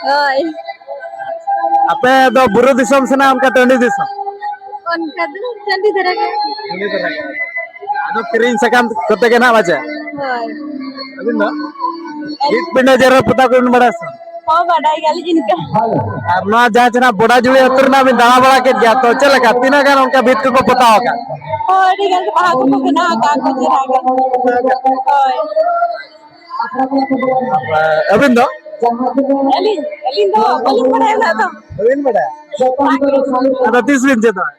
ᱦᱳᱭ᱾ ᱟᱯᱮ ᱫᱚ ᱵᱩᱨᱩ ᱫᱤᱥᱚᱢ ᱥᱮ ᱱᱟᱜ ᱚᱱᱠᱟ ᱴᱟᱺᱰᱤ ᱫᱤᱥᱚᱢ? ᱚᱱᱠᱟ ᱫᱚ ᱴᱟᱺᱰᱤ ᱫᱷᱟᱨᱟ ᱜᱮ᱾ ᱴᱟᱺᱰᱤ ᱫᱷᱟᱨᱟ ᱜᱮ᱾ ᱟᱫᱚ ᱠᱤᱨᱤᱧ ᱥᱟᱠᱟᱢ ᱠᱚᱛᱮ ᱜᱮ ᱱᱟᱜ ᱵᱟᱡᱟ? ᱦᱳᱭ᱾ ᱟᱹᱵᱤᱱ ᱫᱚ? ᱵᱷᱤᱛ ᱯᱤᱸᱰᱟᱹ ᱡᱮᱨᱮᱲ ᱯᱚᱛᱟᱣ ᱠᱚᱵᱤᱱ ᱵᱟᱲᱟᱭᱟ ᱥᱮ? ᱦᱚᱸ, ᱵᱟᱰᱟᱭ ᱜᱮᱭᱟᱞᱤᱧ ᱤᱱᱠᱟᱹ᱾ ᱟᱨ ᱱᱚᱣᱟ ᱡᱟᱦᱟᱸ ᱪᱮ ᱱᱟᱜ ᱵᱚᱰᱟᱡᱩᱲᱤ ᱟᱹᱛᱩ ᱨᱮᱱᱟᱜ ᱵᱤᱱ ᱫᱟᱬᱟ ᱵᱟᱲᱟ ᱠᱮᱫ ᱜᱮᱭᱟ, ᱛᱚ ᱪᱮᱫ ᱞᱮᱠᱟ, ᱛᱤᱱᱟᱹᱜ ᱜᱟᱱ ᱚᱱᱠᱟ ᱵᱷᱤᱛ ᱠᱚᱠᱚ ᱯᱚᱛᱟᱣ ᱟᱠᱟᱫ? ᱦᱚᱸ, ᱟᱹᱰᱤ ᱜᱟᱱ ᱵᱟᱦᱟ ᱠᱚᱠᱚ ᱵᱮᱱᱟᱣ ᱟᱠᱟᱫ ᱠᱚ ᱪᱮᱦᱨᱟ ᱜᱮ᱾ ᱦᱳᱭ᱾ ᱟᱹᱵᱤᱱ ᱫᱚ? ᱟᱹᱞᱤᱧ, ᱟᱹᱞᱤᱧ ᱫᱚ ᱵᱟᱹᱞᱤᱧ ᱵᱟᱲᱟᱭᱟ ᱩᱱᱟᱹᱜ ᱫᱚ᱾ ᱵᱟᱹᱵᱤᱱ ᱵᱟᱲᱟᱭᱟ? ᱵᱟᱝ᱾ ᱟᱫᱚ ᱛᱤᱥ ᱵᱤᱱ ᱪᱮᱫᱚᱜᱼᱟ?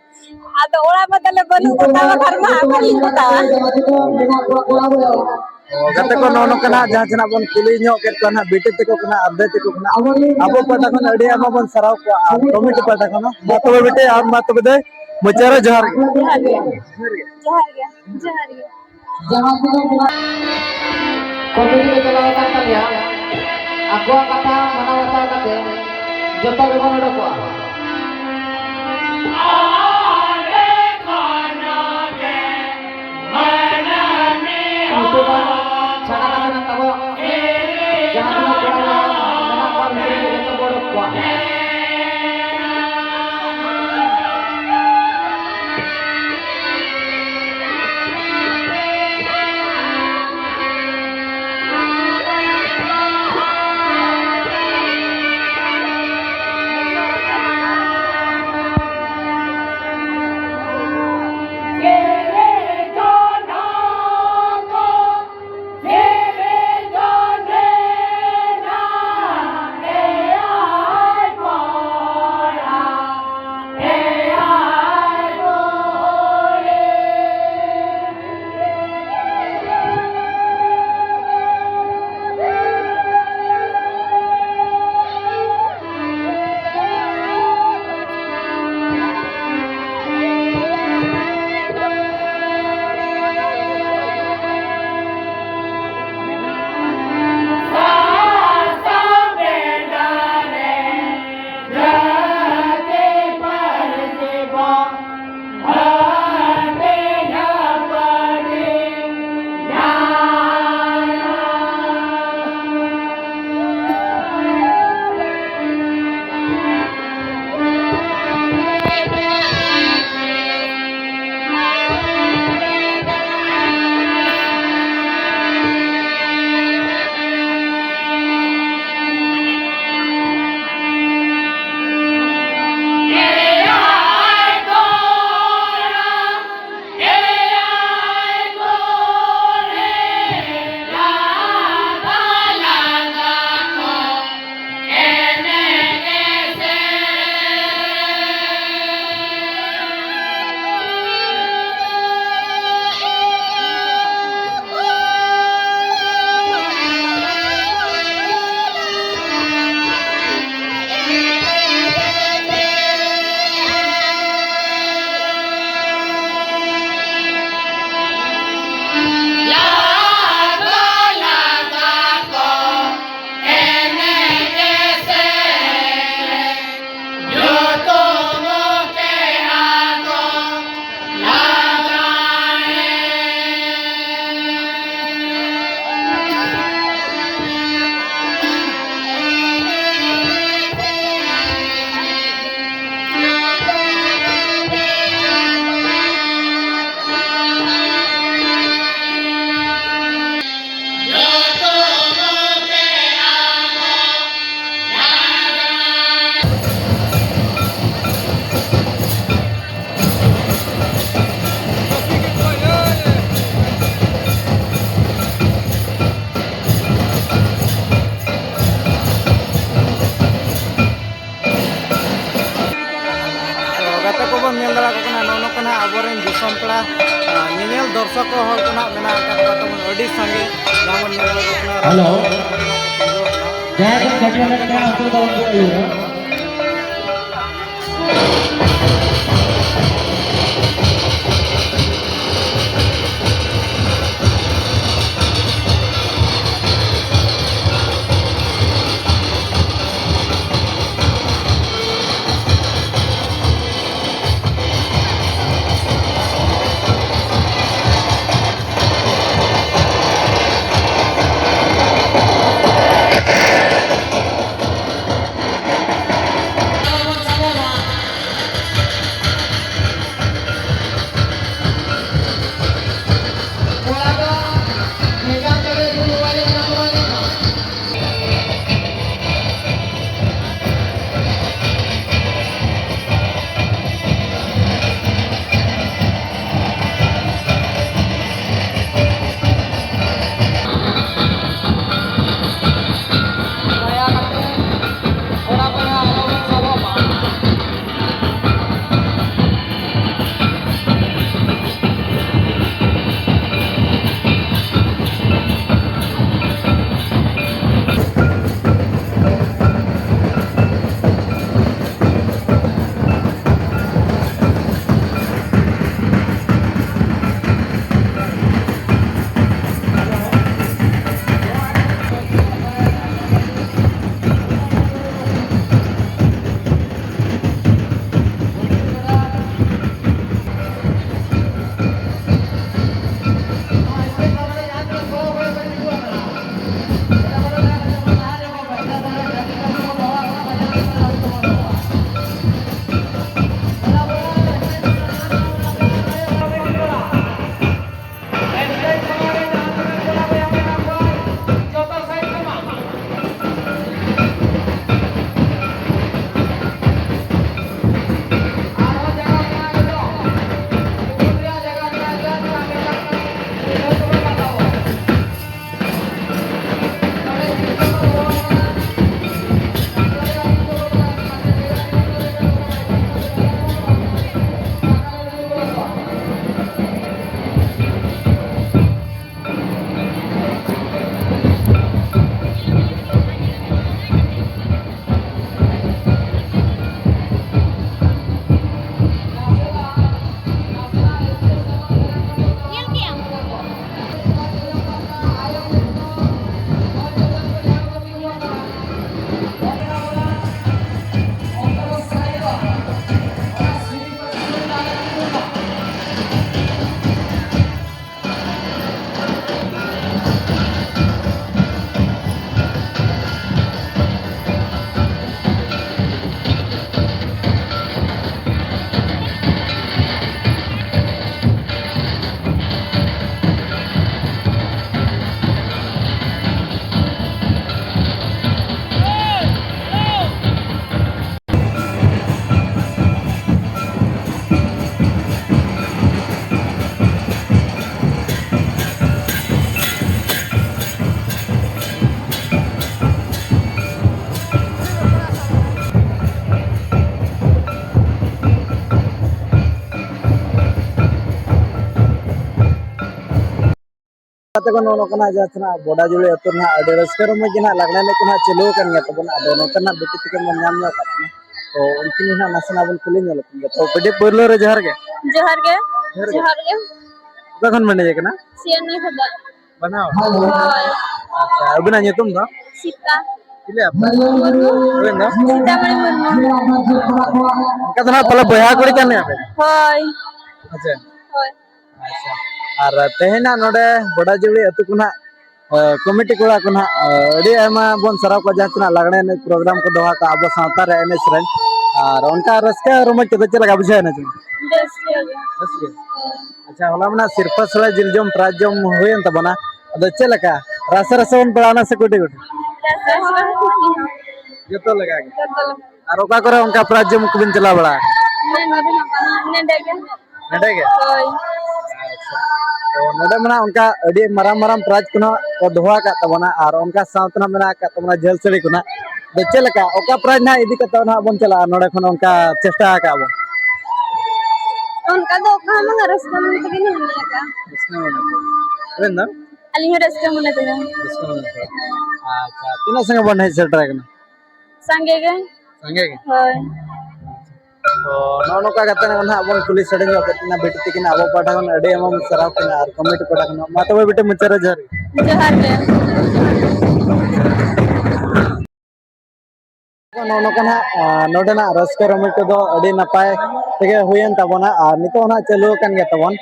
ᱟᱫᱚ ᱚᱲᱟᱜ ᱢᱟ ᱛᱟᱞᱮ ᱵᱟᱹᱱᱩᱜ ᱠᱚ ᱛᱟᱣᱟ, ᱟᱨ ᱢᱟ ᱵᱟᱹᱞᱤᱧ ᱠᱚ ᱛᱟᱣᱟ᱾ ᱚ, ᱜᱟᱛᱮ ᱠᱚ, ᱱᱚᱜᱼᱚ ᱱᱚᱝᱠᱟ ᱱᱟᱜ ᱡᱟᱦᱟᱸ ᱛᱤᱱᱟᱹᱜ ᱵᱚᱱ ᱠᱩᱞᱤ ᱧᱚᱜ ᱠᱮᱫ ᱠᱚᱣᱟ ᱱᱟᱜ, ᱵᱤᱴᱤ ᱛᱟᱠᱚ ᱠᱷᱚᱱᱟᱜ, ᱟᱵᱫᱟᱹᱭ ᱛᱟᱠᱚ ᱠᱷᱚᱱᱟᱜ, ᱟᱵᱚ ᱯᱟᱦᱴᱟ ᱠᱷᱚᱱ ᱟᱹᱰᱤ ᱟᱭᱢᱟ ᱵᱚᱱ ᱥᱟᱨᱦᱟᱣ ᱠᱚᱣᱟ, ᱟᱨ ᱠᱚᱢᱤᱴᱤ ᱯᱟᱦᱴᱟ ᱠᱷᱚᱱ ᱦᱚᱸ᱾ ᱢᱟ ᱛᱚᱵᱮ ᱵᱤᱴᱤ, ᱟᱢ ᱢᱟ ᱛᱚᱵᱮ ᱫᱟᱹᱭ, ᱢᱩᱪᱟᱹᱫ ᱨᱮ ᱡᱚᱦᱟᱨ ᱜᱮ᱾ ᱡᱚᱦᱟᱨ ᱜᱮ᱾ ᱡᱚᱦᱟᱨ ᱜᱮ᱾ ᱡᱚᱦᱟᱨ ᱜᱮ᱾ ᱡᱚᱦᱟᱨ ᱜᱮ᱾ ᱠᱚᱢᱤᱴᱤ ᱠᱚ ᱪᱟᱞᱟᱣ ᱟᱠᱟᱱ ᱛᱟᱞᱮᱭᱟ, ᱟᱠᱚᱣᱟᱜ ᱠᱟᱛᱷᱟ ᱢᱟᱱᱟᱣ ᱵᱟᱛᱟᱣ ᱠᱟᱛᱮ ᱡᱚᱛᱚ ᱜᱮᱵᱚᱱ ᱚᱰᱚᱠᱚᱜᱼᱟ᱾ ᱱᱤᱛᱚᱜ ᱫᱚ ᱪᱷᱟᱰᱟ ᱠᱟᱛᱮ ᱱᱟᱜ ᱛᱟᱵᱚ ᱡᱟᱦᱟᱸ ᱛᱤᱱᱟᱹᱜ ᱠᱚᱲᱟ ᱠᱚ ᱢᱮᱱᱟᱜ ᱠᱚᱣᱟ, ᱵᱷᱤᱛᱨᱤ ᱨᱮ ᱡᱚᱛᱚ ᱵᱚ ᱚᱰᱚᱠ ᱠᱚᱣᱟ᱾ ᱟᱵᱚᱨᱮᱱ ᱫᱤᱥᱚᱢ ᱯᱮᱲᱟ, ᱟ, ᱧᱮᱧᱮᱞ ᱫᱚᱨᱥᱚᱠ ᱦᱚᱲ ᱠᱚ ᱱᱟᱜ ᱢᱮᱱᱟᱜ ᱟᱠᱟᱫ ᱠᱚᱣᱟ ᱛᱟᱵᱚᱱ ᱟᱹᱰᱤ ᱥᱟᱸᱜᱮ᱾ ᱡᱟᱦᱟᱸ ᱵᱚᱱ ᱧᱮᱞ ᱫᱟᱲᱮᱭᱟᱜ ᱠᱟᱱᱟ, ᱦᱮᱞᱳ᱾ ᱡᱟᱦᱟᱸᱭ ᱠᱚ ᱠᱟᱹᱴᱤᱡ ᱢᱮᱱᱟᱜ ᱯᱮᱭᱟ, ᱩᱱᱠᱩ ᱫᱚ ᱩᱱᱠᱩ ᱟᱹᱭᱩᱨᱟ᱾ ᱛᱟᱠᱚ ᱱᱚᱜᱼᱚ ᱱᱚᱝᱠᱟᱱᱟᱜ ᱡᱟᱦᱟᱸ ᱛᱤᱱᱟᱹᱜ ᱵᱚᱰᱟ ᱡᱩᱲᱤ ᱟᱹᱛᱩ ᱨᱮᱱᱟᱜ ᱟᱹᱰᱤ ᱨᱟᱹᱥᱠᱟᱹ ᱨᱚᱢᱚᱡᱽ ᱜᱮ ᱱᱟᱜ ᱞᱟᱜᱽᱲᱮ ᱮᱱᱮᱡ ᱠᱚ ᱱᱟᱜ ᱪᱟᱹᱞᱩ ᱟᱠᱟᱱ ᱜᱮᱭᱟ ᱛᱟᱵᱚᱱ᱾ ᱟᱫᱚ ᱱᱚᱛᱮᱱᱟᱜ ᱵᱤᱴᱤ ᱛᱟᱹᱠᱤᱱ ᱵᱚᱱ ᱧᱟᱢ ᱧᱚᱜ ᱟᱠᱟᱫ ᱠᱤᱱᱟ, ᱛᱚ ᱩᱱᱠᱤᱱ ᱜᱮ ᱱᱟᱜ ᱱᱟᱥᱮᱱᱟᱜ ᱵᱚᱱ ᱠᱩᱞᱤ ᱧᱚᱜ ᱞᱮᱠᱤᱱ ᱜᱮ᱾ ᱛᱚ ᱵᱤᱴᱤ, ᱯᱳᱭᱞᱳ ᱨᱮ ᱡᱚᱦᱟᱨ ᱜᱮ᱾ ᱡᱚᱦᱟᱨ ᱜᱮ᱾ ᱡᱚᱦᱟᱨ ᱜᱮ᱾ ᱡᱚᱦᱟᱨ ᱜᱮ᱾ ᱚᱠᱟ ᱠᱷᱚᱱ ᱵᱮᱱ ᱦᱮᱡ ᱟᱠᱟᱱᱟ? ᱥᱤᱭᱟᱹᱱᱤ ᱠᱷᱚᱱᱟᱜ᱾ ᱵᱟᱱᱟᱣ? ᱦᱳᱭ᱾ ᱟᱪᱪᱷᱟ, ᱟᱹᱵᱤᱱᱟᱜ ᱧᱩᱛᱩᱢ ᱫᱚ? ᱥᱤᱛᱟ᱾ ᱪᱤᱞᱤ ᱟᱯᱮ? ᱢᱩᱨᱢᱩ᱾ ᱟᱹᱵᱤᱱ ᱫᱚ? ᱥᱤᱛᱟᱢᱚᱬᱤ ᱢᱩᱨᱢᱩ᱾ ᱚᱱᱠᱟ ᱫᱚ ᱱᱟᱜ ᱯᱟᱞᱮ ᱵᱚᱭᱦᱟ ᱠᱩᱲᱤ ᱠᱟᱱ ᱜᱮᱭᱟ ᱯᱮ? ᱦᱳᱭ᱾ ᱟᱪᱪᱷᱟ᱾ ᱦᱳᱭ᱾ ᱟᱪᱪᱷᱟ᱾ ᱟᱨ ᱛᱮᱦᱮᱧᱟᱜ ᱱᱚᱰᱮ ᱵᱚᱰᱟᱡᱩᱲᱤ ᱟᱹᱛᱩ ᱠᱷᱚᱱᱟᱜ, ᱮ, ᱠᱚᱢᱤᱴᱤ ᱠᱚᱲᱟ ᱠᱚ ᱱᱟᱜ, ᱮ, ᱟᱹᱰᱤ ᱟᱭᱢᱟ ᱵᱚᱱ ᱥᱟᱨᱦᱟᱣ ᱠᱚᱣᱟ ᱡᱟᱦᱟᱸ ᱛᱤᱱᱟᱹᱜ ᱞᱟᱜᱽᱲᱮ ᱮᱱᱮᱡ ᱯᱨᱳᱜᱨᱟᱢ ᱠᱚ ᱫᱚᱦᱚ ᱟᱠᱟᱫᱼᱟ ᱟᱵᱚ ᱥᱟᱶᱛᱟ ᱨᱮ ᱮᱱᱮᱡ ᱥᱮᱨᱮᱧ᱾ ᱟᱨ ᱚᱱᱠᱟ ᱨᱟᱹᱥᱠᱟᱹ ᱨᱚᱢᱚᱡᱽ ᱠᱚᱫᱚ ᱪᱮᱫ ᱞᱮᱠᱟ ᱵᱩᱡᱷᱟᱹᱣ ᱮᱱᱟ ᱪᱮ? ᱵᱮᱥ ᱜᱮ᱾ ᱵᱮᱥ ᱜᱮ? ᱟᱪᱪᱷᱟ, ᱦᱚᱞᱟ ᱢᱟ ᱱᱟᱜ ᱥᱤᱨᱯᱟᱹ ᱥᱚᱲᱮ ᱡᱤᱞ ᱡᱚᱢ ᱯᱨᱟᱭᱤᱡᱽ ᱡᱚᱢ ᱦᱩᱭᱮᱱ ᱛᱟᱵᱚᱱᱟ, ᱟᱫᱚ ᱪᱮᱫ ᱞᱮᱠᱟ ᱨᱟᱥᱮ ᱨᱟᱥᱮ ᱵᱚᱱ ᱯᱟᱲᱟᱣᱱᱟ ᱥᱮ ᱠᱩᱴᱤ ᱠᱩᱴᱤ? ᱨᱟᱥᱮ ᱨᱟᱥᱮ ᱵᱚᱱ ᱯᱟᱲᱟᱣᱱᱟ᱾ ᱡᱚᱛᱚ ᱞᱮᱠᱟ ᱜᱮ? ᱡᱚᱛᱚ ᱞᱮᱠᱟ᱾ ᱟᱨ ᱚᱠᱟ ᱠᱚᱨᱮ ᱚᱱᱠᱟ ᱯᱨᱟᱭᱤᱡᱽ ᱡᱚᱢ ᱠᱚᱵᱤᱱ ᱪᱟᱞᱟᱣ ᱵᱟᱲᱟ ᱟᱠᱟᱱᱟ? ᱱᱚᱰᱮ ᱜᱮ᱾ ᱱᱚᱰᱮ ᱜᱮ? ᱦᱳᱭ᱾ ᱟᱪᱪᱷᱟ᱾ ᱛᱚ ᱱᱚᱰᱮ ᱢᱟ ᱱᱟᱜ ᱚᱱᱠᱟ ᱟᱹᱰᱤ ᱢᱟᱨᱟᱝ ᱢᱟᱨᱟᱝ ᱯᱨᱟᱭᱤᱡᱽ ᱠᱚ ᱱᱟᱜ ᱠᱚ ᱫᱚᱦᱚ ᱟᱠᱟᱫ ᱛᱟᱵᱚᱱᱟ, ᱟᱨ ᱚᱱᱠᱟ ᱥᱟᱶᱛᱮ ᱱᱟᱜ ᱢᱮᱱᱟᱜ ᱟᱠᱟᱫ ᱛᱟᱵᱚᱱᱟ ᱡᱷᱟᱹᱞ ᱥᱟᱹᱲᱤ ᱠᱚ ᱱᱟᱜ᱾ ᱟᱫᱚ ᱪᱮᱫ ᱞᱮᱠᱟ, ᱚᱠᱟ ᱯᱨᱟᱭᱤᱡᱽ ᱱᱟᱜ ᱤᱫᱤ ᱠᱟᱛᱮ ᱱᱟᱜ ᱵᱚᱱ ᱪᱟᱞᱟᱜᱼᱟ? ᱱᱚᱰᱮ ᱠᱷᱚᱱ ᱚᱱᱠᱟ ᱪᱮᱥᱴᱟ ᱟᱠᱟᱫ ᱵᱚᱱ᱾ ᱚᱱᱠᱟ ᱫᱚ ᱚᱠᱟ ᱦᱚᱸ ᱵᱟᱝᱟ, ᱨᱟᱹᱥᱠᱟᱹ ᱢᱚᱱᱮ ᱛᱮᱜᱮ ᱞᱤᱧ ᱢᱚᱱᱮ ᱟᱠᱟᱫᱼᱟ᱾ ᱨᱟᱹᱥᱠᱟᱹ ᱢᱚᱱᱮ ᱛᱮ᱾ ᱟᱵᱮᱱ ᱫᱚ? ᱟᱹᱞᱤᱧ ᱦᱚᱸ ᱨᱟᱹᱥᱠᱟᱹ ᱢᱚᱱᱮ ᱛᱮᱜᱮ᱾ ᱨᱟᱹᱥᱠᱟᱹ ᱢᱚᱱᱮ ᱛᱮ᱾ ᱟᱪᱪᱷᱟ, ᱛᱤᱱᱟᱹᱜ ᱥᱟᱸᱜᱮ ᱵᱚᱱ ᱦᱮᱡ ᱥᱮᱴᱮᱨ ᱟᱠᱟᱱᱟ? ᱥᱟᱸᱜᱮ ᱜᱮ᱾ ᱥᱟᱸᱜᱮ ᱜᱮ? ᱦᱳᱭ᱾ ᱛᱚ, ᱱᱚᱜᱼᱚ ᱱᱚᱝᱠᱟ ᱠᱟᱛᱮ ᱱᱟᱦᱟᱜ ᱵᱚᱱ ᱠᱩᱞᱤ ᱥᱟᱰᱮ ᱧᱚᱜ ᱠᱮᱫ ᱠᱤᱱᱟ ᱵᱤᱴᱤ ᱛᱟᱹᱠᱤᱱ, ᱟᱵᱚ ᱯᱟᱦᱴᱟ ᱠᱷᱚᱱ ᱟᱹᱰᱤ ᱟᱭᱢᱟ ᱵᱚᱱ ᱥᱟᱨᱦᱟᱣ ᱠᱤᱱᱟ ᱟᱨ ᱠᱚᱢᱤᱴᱤ ᱯᱟᱦᱴᱟ ᱠᱷᱚᱱ᱾ ᱢᱟ ᱛᱚᱵᱮ ᱵᱤᱴᱤ, ᱢᱩᱪᱟᱹᱫ ᱨᱮ ᱡᱚᱦᱟᱨ ᱜᱮ᱾ ᱡᱚᱦᱟᱨ ᱜᱮ᱾ ᱱᱚᱜᱼᱚ ᱱᱚᱝᱠᱟ ᱱᱟᱦᱟᱜ, ᱟ, ᱱᱚᱰᱮᱱᱟᱜ ᱨᱟᱹᱥᱠᱟᱹ ᱨᱚᱢᱚᱡᱽ ᱠᱚᱫᱚ ᱟᱹᱰᱤ ᱱᱟᱯᱟᱭ ᱛᱮᱜᱮ ᱦᱩᱭᱮᱱ ᱛᱟᱵᱚᱱᱟ ᱟᱨ ᱱᱤᱛᱚᱜ ᱱᱟᱦᱟᱜ ᱪᱟᱹᱞᱩ ᱟᱠᱟᱱ ᱜᱮ ᱛᱟᱵᱚᱱ᱾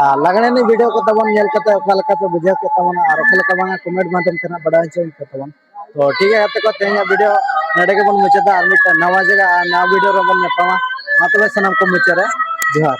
ᱟᱨ ᱞᱟᱜᱽᱲᱮ ᱮᱱᱮᱡ ᱵᱷᱤᱰᱤᱭᱳ ᱠᱚ ᱛᱟᱵᱚᱱ ᱧᱮᱞ ᱠᱟᱛᱮ ᱚᱠᱟ ᱞᱮᱠᱟ ᱯᱮ ᱵᱩᱡᱷᱟᱹᱣ ᱠᱮᱫ ᱛᱟᱵᱚᱱᱟ ᱟᱨ ᱚᱠᱟ ᱞᱮᱠᱟ ᱵᱟᱝᱟ ᱠᱚᱢᱮᱱᱴ ᱢᱟᱫᱽᱫᱷᱚᱢ ᱛᱮ ᱱᱟᱦᱟᱜ ᱵᱟᱰᱟᱭ ᱦᱚᱪᱚ ᱛᱟᱵᱚᱱ᱾ ᱛᱚ ᱴᱷᱤᱠ ᱜᱮᱭᱟ ᱜᱟᱛᱮ ᱠᱚ, ᱛᱮᱦᱮᱧᱟᱜ ᱵᱷᱤᱰᱤᱭᱳ ᱱᱚᱰᱮ ᱜᱮᱵᱚᱱ ᱢᱩᱪᱟᱹᱫᱟ᱾ ᱟᱨ ᱢᱤᱫᱴᱟᱝ ᱱᱟᱣᱟ ᱡᱟᱭᱜᱟ ᱟᱨ ᱱᱟᱣᱟ ᱵᱷᱤᱰᱤᱭᱳ ᱨᱮᱵᱚᱱ ᱧᱟᱯᱟᱢᱟ᱾ ᱢᱟ ᱛᱚᱵᱮ ᱥᱟᱱᱟᱢ ᱠᱚ ᱢᱩᱪᱟᱹᱫ ᱨᱮ ᱡᱚᱦᱟᱨ᱾